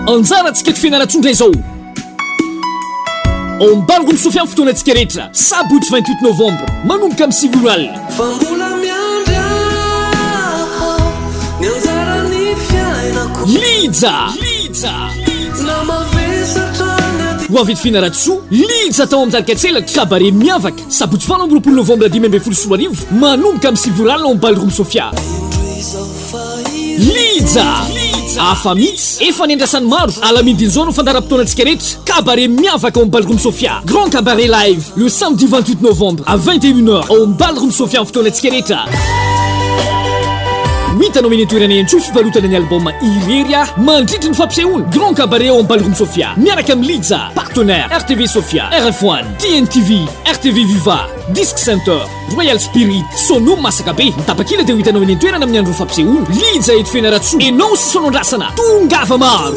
Anjarantsika eto Fianarantsoa indray izao. Ao amin'ny Ballroom Sofia ny fotoanantsika rehetra, sabotsy 28 novembre, manomboka amin'ny 9 ora alina. Fa mbola miandry aho ny anjaran'ny fiainako. Lija! Lija! Na mavesatra ny aty. Ho avy eto Fianarantsoa, Lija tao amin'ny Tarika Tselatra, cabaret miavaka, sabotsy 28 novembre 2015, manomboka amin'ny 9 ora alina ao amin'ny Ballroom Sofia. Indro izao fa Lija! Hafa mihitsy! Efa nendrasan'ny maro, Alamidin'izao no fandaharam-potoanantsika rehetra, Cabaret miavaka ao amin'ny Ballroom Sofia, Grand Cabaret Live, le samedi 28 novembre à 21 heures ao amin'ny Ballroom Sofia ny fotoanantsika rehetra. Ho hitanao eny an-toerana ihany koa fivarotana ny album Irery Aho mandritry ny fampisehoana Grand Cabaret ao amin'ny Ballroom Sofia miaraka amin'i Lija, partenaire, RTV Sofia, RF1, TNTV, RTV Viva, Disc Center. Royal Spirit, Sono masaka be, ny tapakila dia ho hitanao eny an-toerana amin'ny andron'ny fampisehoana. Lija eto Fianarantsoa, enao sisa no andrasana, tongava maro!